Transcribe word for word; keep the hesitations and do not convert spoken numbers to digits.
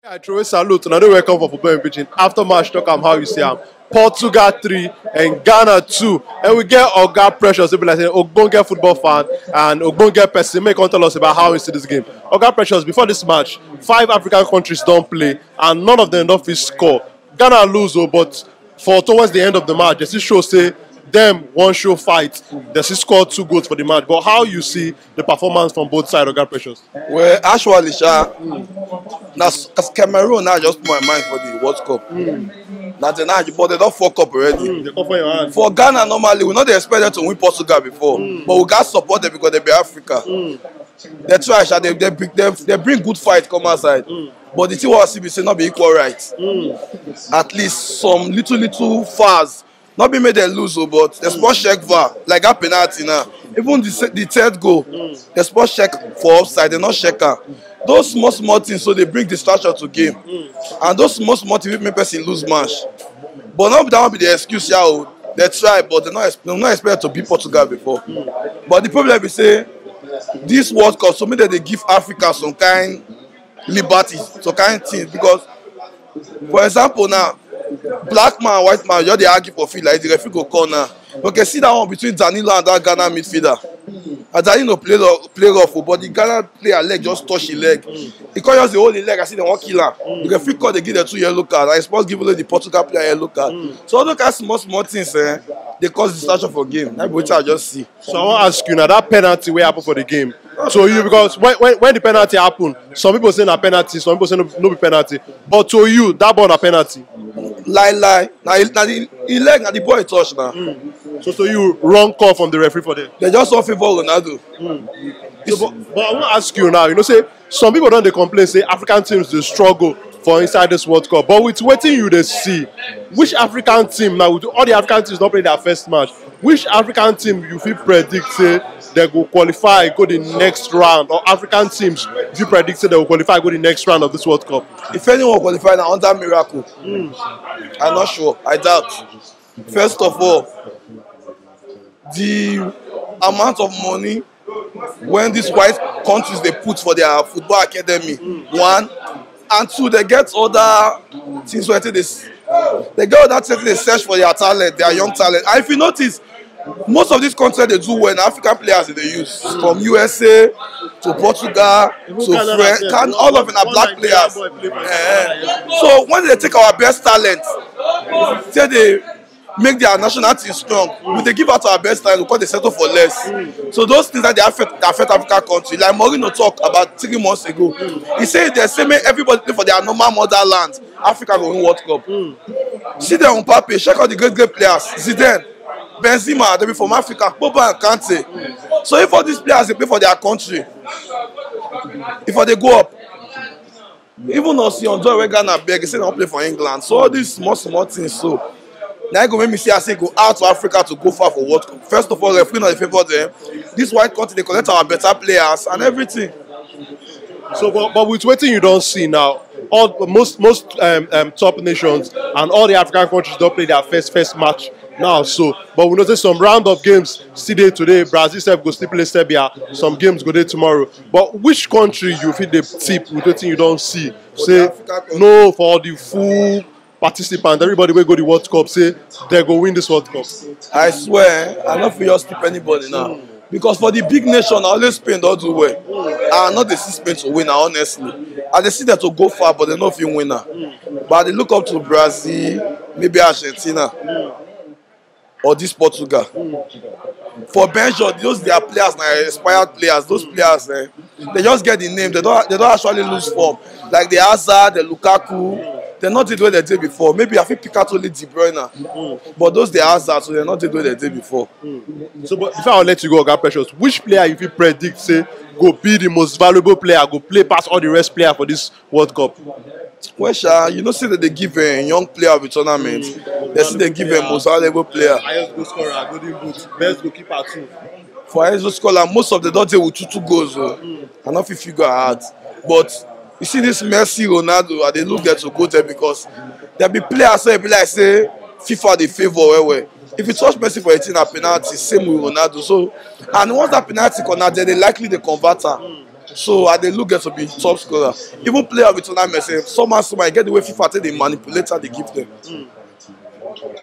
I throw a salute and I do welcome for football in Beijing. After match, talk am how you see am. Portugal three and Ghana two. And we get Oga Precious, wey be like say ogbonge football fan and ogbonge person. Make come tell us about how you see this game. Oga Precious, before this match, five African countries don't play and none of them don't fit score. Ghana lose, oh, but for towards the end of the match, they still show say them one show fight. They still score two goals for the match. But how you see the performance from both sides, Oga Precious? Well, actually, sha, na s- as Cameroon now just put my mind for the World Cup. Na the now, but they don't fuck up already. Mm, they come for your hand. For Ghana, normally, we not dey expect them to win Portugal before, but we got support them because they be Africa. They try, sha, they, they, bring- they, they bring good fight come outside. But the thing what I see be say not be equal right. At least some little, little fouls. Not be made them lose, oh, but they spot check V A R, like that penalty now. Even the, se- the third goal, they spot check for offside, they not check am. Those small, small things, so they bring distraction to game. And those small, small things make person lose match. But not that one be the excuse, yeah, oh. They try, but they not, ex- they not expect to beat Portugal before. But the problem is say this World Cup, so maybe they give Africa some kind liberty, some kind things, because, for example, now black man, white man, just they argue for field like the referee go corner. Okay, see that one between Danilo and that Ghana midfielder. And Danilo play ro- play rough, oh, but the Ghana player leg just touch his leg. He can't just the whole leg. I see they won't kill him. The referee call, they give the two yellow card. I suppose give only the Portugal player yellow card. So all those kind small, small things, eh, they cause distraction for game. That's what I just see. So I want to ask you now, that penalty wey happen for the game. So you, because when, when, when the penalty happen, some people say na penalty, some people say no, no be penalty. But to you, that ball na penalty. Lie, lie. Now, now the, the leg, now the boy touch now. So to you, wrong call from the referee for there. They just want favor Ronaldo. So, but, but I want to ask you now. You know, say some people don't they complain say African teams they struggle for inside this World Cup. But with waiting you they see, which African team now, with all the African teams not play their first match, which African team you feel predict say they go qualify go the next round, or African teams you predict say they will qualify go the next round of this World Cup? If anyone qualify now under miracle, I'm not sure. I doubt. First of all, the amount of money when these white countries they put for their football academy, one, and two, they get other things where they s- they get other things they search for their talent, their young talent. And if you notice, most of these countries they do well, na African players they use from U S A to Portugal to France, can all of them are black players. Eh. So when they take our best talent, say they make their national team strong, we they give out our best talent because they settle for less. So those things that they affect, they affect African country. Like Mourinho talk about three months ago, he said they say make everybody play for their normal motherland. Africa go win World Cup. See them on Mbappe, check out the great, great players. Zidane, Benzema, they be from Africa, Pogba and Kante. So if all these players they play for their country, if they go up, even us young joy wey Ghana beg, he say na wan play for England. So all these small, small things, so now go make me see I say go out to Africa to go far for World Cup. First of all, referee not favour them. This white country they collect our better players and everything. So, but, but with waiting you don't see now, all most most um, um, top nations and all the African countries don't play their first first match now. So, but we notice some round of games still dey today. Brazil sef go still play Serbia. Some games go there tomorrow. But which country you feel the tip with waiting you don't see? Say no for the full participants, everybody will go the World Cup. Say they go win this World Cup. I swear, I no fit just tip anybody now. Because for the big nation, I always Spain don't do well. I not the see Spain to win, honestly. I dey see them to go far, but they no fit win now. But I dey look up to Brazil, maybe Argentina, or this Portugal. For Belgium, those their players, na expired players. Those players, eh, they just get the name. They don't, they don't actually lose form. Like the Hazard, the Lukaku, they not did what they did before. Maybe I fit pick out only De Bruyne, but those the Hazard, so they not did what they did before. So, but before I let you go, Oga Precious, which player you feel predict say go be the most valuable player, go play past all the rest player for this World Cup? Well, sha, you know, say that they give a young player of the tournament. They say they give a most valuable player. Highest goal scorer, golden boot, best goalkeeper too. For highest goal scorer, most of the don't take with two two goals. Oh. I not fit figure out. But you see this Messi, Ronaldo, I they look there to go there because there be players say be like say FIFA they favour well well. If you touch Messi for eighteen, a penalty, same with Ronaldo. So, and once that penalty corner, then they likely they convert am. So I dey look girls to be top scorer. Even player with tournament sef, somehow, somehow, I get the way FIFA take dey manipulate her, dey give them.